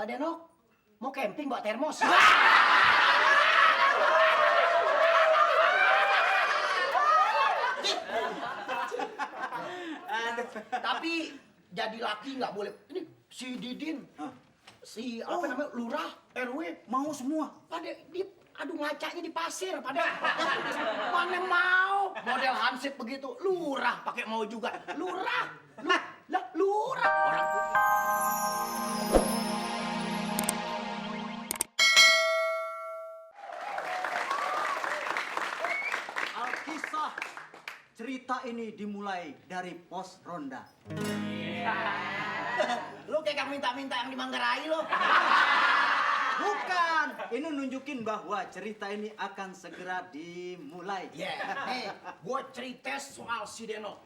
Mbak Denok, mau camping bawa termos. Tapi jadi laki nggak boleh. Ini si Didin, si apa namanya lurah RW Mau semua. pada aduh ngacanya di pasir pada mana mau model hansip begitu lurah pakai mau juga lurah lurah orang Alkisah cerita ini dimulai dari pos ronda. lu kayak minta-minta yang di Manggarai lo. Bukan, ini nunjukin bahwa cerita ini akan segera dimulai. Nih, gue cerita soal si Denok.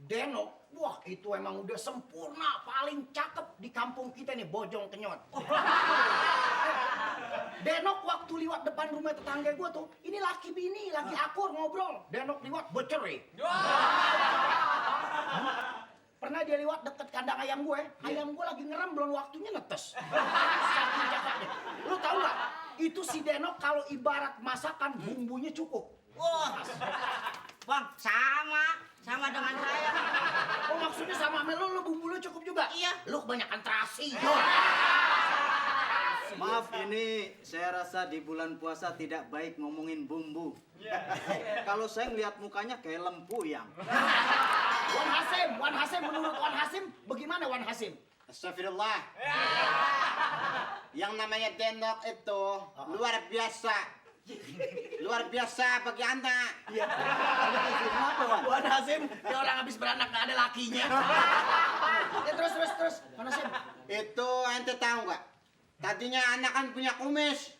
Denok, wah itu emang udah sempurna, paling cakep di kampung kita nih, Bojong Kenyot. Denok waktu liwat depan rumah tetangga gue tuh, ini laki bini, laki akur ngobrol. Denok liwat bercerai. Pernah dia liwat deket kandang ayam gue lagi ngerem belum waktunya netes. Saking cakepnya. Lu tahu nggak? Itu si Denok kalau ibarat masakan bumbunya cukup. Wah, Bang, sama dengan saya. Oh maksudnya sama sama lu bumbu lu cukup juga? Iya. Lu kebanyakan terasi. Maaf, ini saya rasa di bulan puasa tidak baik ngomongin bumbu. Kalau saya ngeliat mukanya kayak lempuyang. Wan Hasim, menurut Wan Hasim, bagaimana Wan Hasim? Astagfirullah. Yang namanya Denok itu luar biasa. Luar biasa bagi anak. Kenapa, Wan? Wan Hasim, dia orang habis beranak gak ada lakinya. Ya terus, Wan Hasim. Itu ente tahu nggak? Tadinya anak kan punya kumis.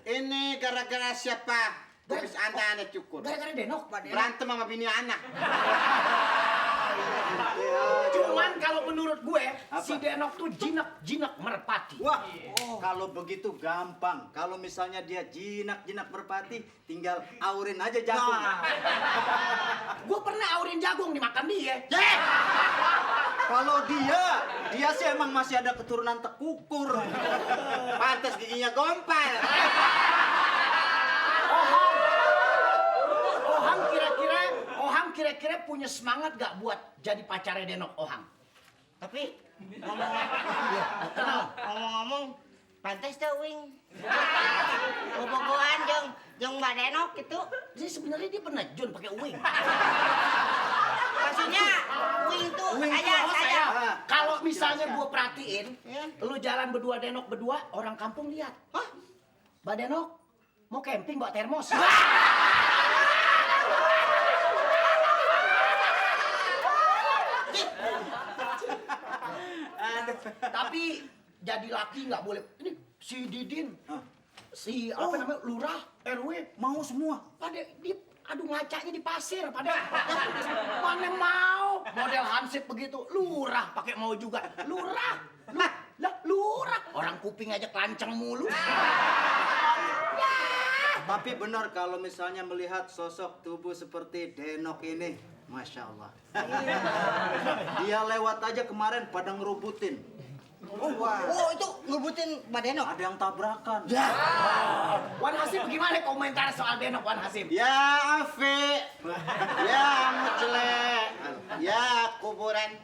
Ini gara-gara siapa? Kumis anak cukur. Gara-gara Denok, Pak Denok. Berantem sama bini anak. Cuman kalau menurut gue, si Denok tuh jinak merpati. Wah, kalau begitu gampang. Kalau misalnya dia jinak merpati, tinggal aurin aja jagung. Gue pernah aurin jagung dimakan dia. Kalau dia sih emang masih ada keturunan tekukur. Pantas giginya gompal. Ohang kira-kira punya semangat gak buat jadi pacarnya Denok Ohang? Tapi ngomong-ngomong, pantas tuh Wing. Bobogohan jeung Mbak Denok gitu. Jadi sebenarnya dia penejun pakai wing. Maksudnya Wing tuh saya. Kalau misalnya gue perhatiin, Iya. lu jalan berdua Denok berdua, orang kampung lihat. Hah? Mbak Denok mau camping bawa termos. Tapi jadi laki nggak boleh. Ini si Didin, si apa namanya lurah RW Mau semua. pada aduh ngacanya di pasir pada mana mau model hansip begitu lurah pakai mau juga lurah orang kuping aja kelanceng mulu. Tapi benar kalau misalnya melihat sosok tubuh seperti Denok ini, Masya Allah. Dia lewat aja kemarin pada ngerubutin. Oh, itu ngebutin Mbak Denok. Ada yang tabrakan. Wan Hasim gimana komentar soal Denok Wan Hasim? Ya Afi, ya Mucle, ya kuburan.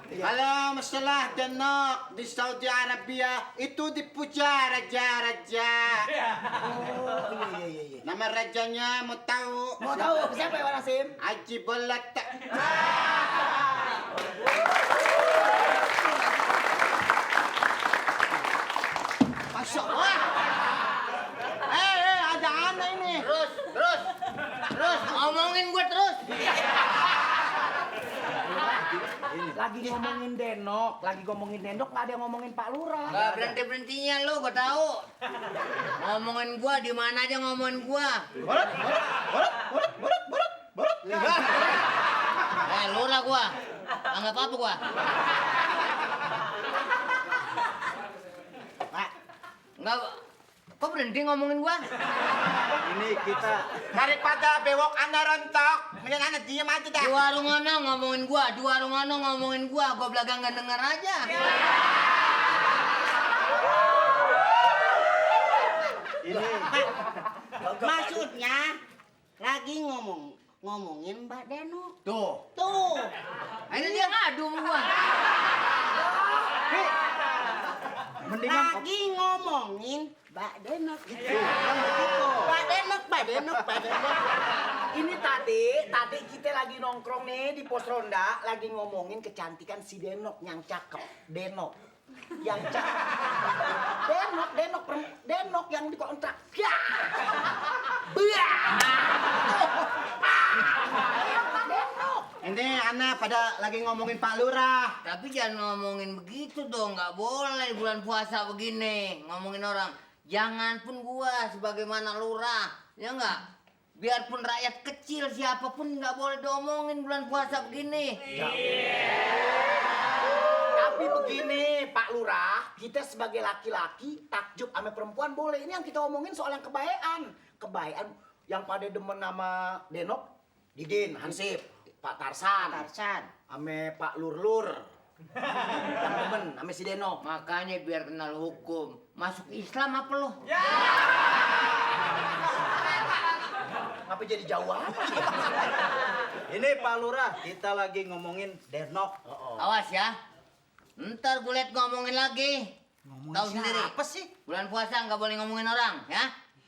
Kalau masalah Denok di Saudi Arabia itu dipuja raja-raja. Oh iya. Nama rajanya mau tahu? Mau tahu siapa ya Wan Hasim? Haji Bolat. Masya Allah. Ada anak ini. Terus ngomongin gue terus. Lagi ngomongin Denok, nggak ada yang ngomongin Pak Lurah. Gak berhenti-berhentinya lu, gue tahu. Ngomongin gua di mana aja ngomongin gua. Bolat. Lurah gua. Anggap apa gua? Pak. Enggak. Kok berhenti ngomongin gua? Ini kita Daripada bewok anda rontok, mending anda diam aja dah. Di warung ono ngomongin gua, di warung ono ngomongin gua belakang nggak denger aja. ini Maksudnya lagi ngomongin Mbak Denok. Tuh. Tuh. Ini dia ngadu sama gua. mendingan Lagi ngomongin Mbak Denok. Mbak Denok. Ini tadi kita lagi nongkrong nih di pos ronda, lagi ngomongin kecantikan si Denok yang cakep. Denok. Yang cakep. Denok yang dikontrak. Ya. Denok. ini anak pada lagi ngomongin Pak Lurah. Tapi jangan ngomongin begitu dong, nggak boleh bulan puasa begini ngomongin orang. Jangan pun gua sebagaimana lurah, ya nggak? Biarpun rakyat kecil siapapun nggak boleh diomongin bulan puasa begini. Tapi begini Pak Lurah, kita sebagai laki-laki takjub sama perempuan boleh. Ini yang kita omongin soal yang kebayan. Kebayan yang pada demen nama Denok, Didin, Hansip, Pak Tarsan, sama Pak Lur. Yang demen sama si Denok. Makanya biar kenal hukum. Masuk Islam apa lo? Ngapa jadi jauh amat? Ini Pak Lurah, kita lagi ngomongin Denok. Awas ya. Ntar gue liat ngomongin lagi. Tahu sendiri. Apa sih? Bulan puasa nggak boleh ngomongin orang, ya?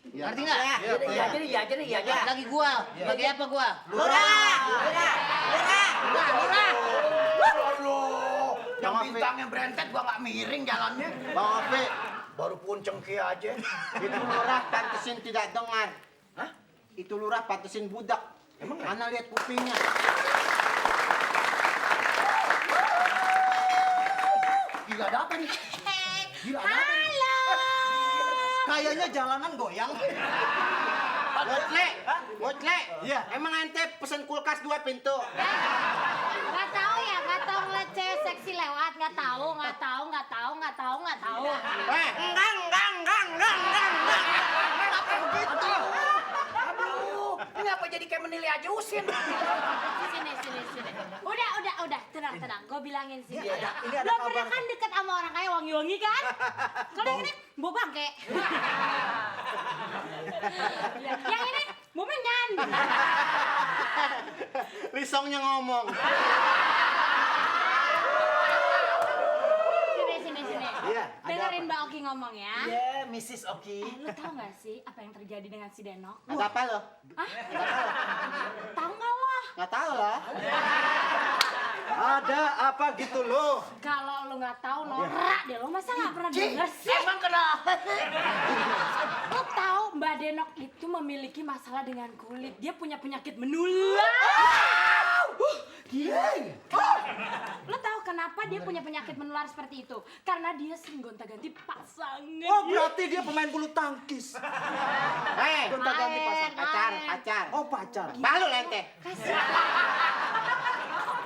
Ngerti nggak? Iya jadi. Lagi gua. Bagi apa gua? Lurah. Yang Bang bintangnya berentet gua nggak miring jalannya. Bang Afi, Baru pun cengki aja. Itu lurah pantesin tidak dengar. Hah? Itu lurah pantesin budak. Emang Ana lihat kupingnya. Gila ada apa nih? Gila ada apa nih? kayaknya jalanan goyang. Mocle. Iya. Emang ente pesen kulkas 2 pintu. Nggak tahu ya, nggak tahu ngeliat cewek seksi lewat, nggak tahu. Kenapa begitu? Aduh, ini apa jadi kayak menilai aja usin? Sini. Udah, tenang. Gue bilangin sih. Ini ada Lo kabar. pernah kan deket sama orang kayak wangi-wangi kan? Kalau yang ini, mau bangke. Yang ini, mau menyan. Lisongnya ngomong. Sini. Iya, ada Dengerin Mbak Oki ngomong ya. Iya, Mrs. Oki. Lo tau gak sih apa yang terjadi dengan si Denok? Ada apa lo? Hah? Tahu nggak lo? Nggak tahu lah. Ada apa gitu loh? Kalau lo nggak tahu norak deh, lo masa nggak pernah denger sih? Emang kenapa? Lo tahu Mbak Denok itu memiliki masalah dengan kulit. Dia punya penyakit menular. Gila. Lo tahu kenapa dia punya penyakit menular seperti itu? Karena dia sering gonta-ganti pasangan. Oh, berarti dia pemain bulu tangkis. Hei, Gonta-ganti pasang. pacar. Oh, pacar. Balu ente.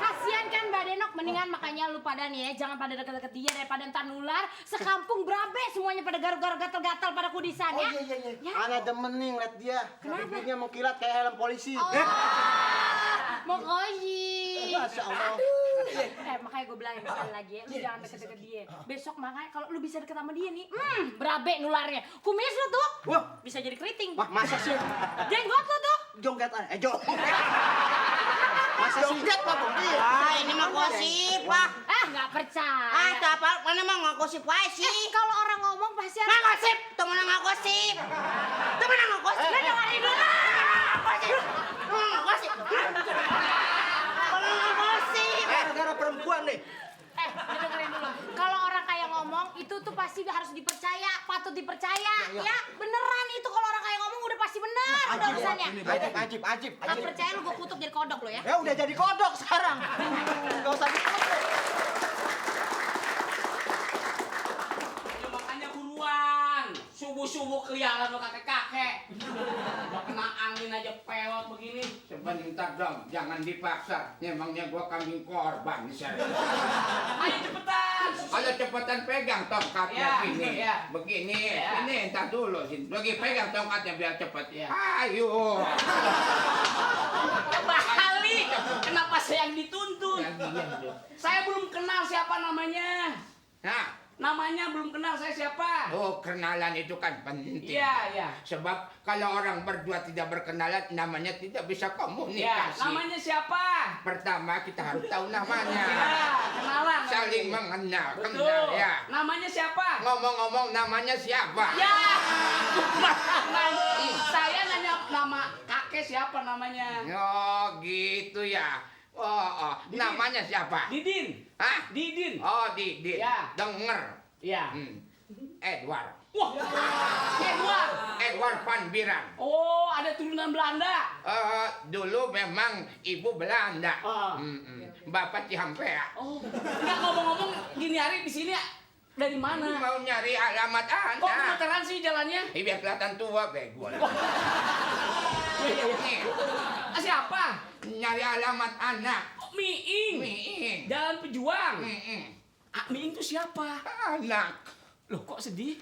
Kasian kan Mbak Denok, mendingan makanya lu pada nih ya, jangan pada deket-deket dia daripada entar nular. Sekampung berabe semuanya pada garuk-garuk gatal-gatal pada kudisan ya. Ya. Ana demen nih ngeliat dia. Kenapa? Bibirnya mengkilat kayak helm polisi. Makasih. Masya Allah. Makanya gue bilangin sekali lagi ya, lu jangan deket-deket dia. Besok makanya kalau lu bisa deket sama dia nih, berabe nularnya. Kumis lu tuh, Wah. bisa jadi keriting. Wah, masa sih? Jenggot lu tuh. Jongketan. Masa sih? Ah, ini mah gosip, Pak. Nggak percaya. Ah, itu apa? Mana mah nggak gosip aja sih. Kalau orang ngomong pasti Nggak gosip, temen nggak gosip. Temen nggak gosip. Lah dengerin dulu. Nggak gosip. Nggak gosip. Gara-gara perempuan nih. Dengerin dulu. Kalau orang kayak ngomong itu tuh pasti harus dipercaya, patut dipercaya. Ya, beneran itu kalau orang kayak ngomong udah pasti bener udah urusannya. Ajib. Nggak percaya lu gue kutuk jadi kodok lo ya. Ya udah jadi kodok sekarang. Gak usah dikutuk. Ya makanya buruan. Subuh-subuh keliaran lo kakek-kakek. Udah kena angin aja pelot begini. Sebentar dong, jangan dipaksa. Memangnya gua kambing korban di sana. Ayo cepetan. Kalau cepetan pegang tongkatnya Ya, gini. ya. Begini, Ya. ini entar dulu sini. Lagi pegang tongkatnya biar cepet. Ya. Ayo. Balik. Kenapa saya yang dituntun? Ya, iya, iya. Saya belum kenal siapa namanya. Nah, Namanya belum kenal saya siapa. oh kenalan itu kan penting. Iya, iya. Sebab kalau orang berdua tidak berkenalan, namanya tidak bisa Ya, komunikasi. namanya siapa? Pertama kita harus tahu namanya. Ya, kenalan. Saling mengenal, Betul. kenal ya. Namanya siapa? Ngomong-ngomong namanya siapa? Ya. Saya nanya nama kakek siapa namanya? Oh gitu ya. Oh, Didin. namanya siapa? Didin. Hah? Didin. Oh Didin. Ya. Denger. Ya. Edward. Wah. Edward. Edward van Biran. Oh, ada turunan Belanda. Dulu memang ibu Belanda. Ah. Bapak Cihampea. Oh. Enggak ngomong-ngomong gini hari di sini dari mana? Mau nyari alamat Kok Anda. kebetulan sih jalannya? Biar kelihatan tua bego. Nih, Siapa? nyari alamat anak. Oh, Miing. Miing. Jalan Pejuang. Miing. Miing itu siapa? Anak. Loh kok sedih?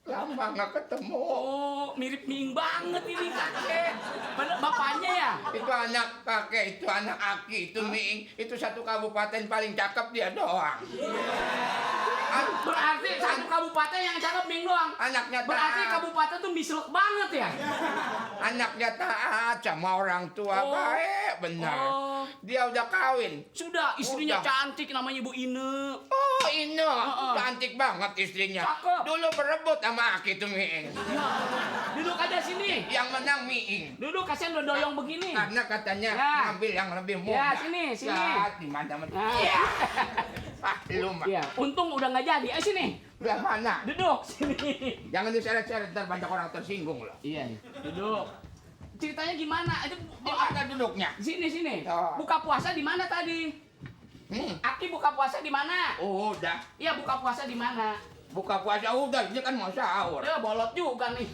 Lama nggak ketemu. Oh, mirip Miing banget ini kakek. Padahal bapaknya ya? Itu anak kakek, itu anak Aki, itu Miing. Itu satu kabupaten paling cakep dia doang. Berarti satu kabupaten yang cakep Miing doang. Anaknya Berarti taat. kabupaten tuh mislek banget ya? Anaknya taat sama orang tua Oh. baik, benar. Oh. Dia udah kawin. Sudah, istrinya Udah. cantik namanya Ibu Ine. Oh, ini Heeh. cantik banget istrinya. Cakep. Dulu berebut sama Aki tuh Miing. Duduk aja sini. Yang menang Miing. Duduk, kasihan udah doyong begini. Karena katanya Ya. ngambil yang lebih muda. Ya, sini, sini. Ya, di mana mana. Nah. Ya. Ah, lu mah. Iya, untung udah nggak jadi. Ayo sini. Udah mana? Duduk sini. Jangan diseret-seret, ntar banyak orang tersinggung loh. Iya, duduk. Ceritanya gimana? Itu Di mana duduknya? sini sini. Oh. Buka puasa di mana tadi? Aki buka puasa di mana? Udah. Iya, buka puasa di mana? Buka puasa udah, ini kan mau sahur. Ya bolot juga nih.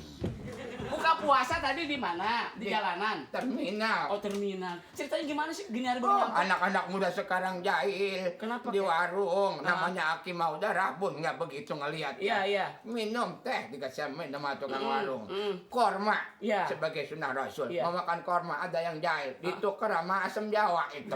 Buka puasa tadi di mana? Di jalanan. Terminal. Oh, terminal. Ceritanya gimana sih? Gini hari Oh, baru nyampe. anak-anak muda sekarang jahil. Kenapa, Di Kek? warung, Ah. namanya Aki mau udah rabun, nggak begitu ngelihat. Iya, iya. Minum teh dikasih minum sama tukang Mm, warung. mm. Korma Iya. sebagai sunnah Rasul. Iya. Mau makan korma ada yang jahil, ditukar sama asam Jawa itu.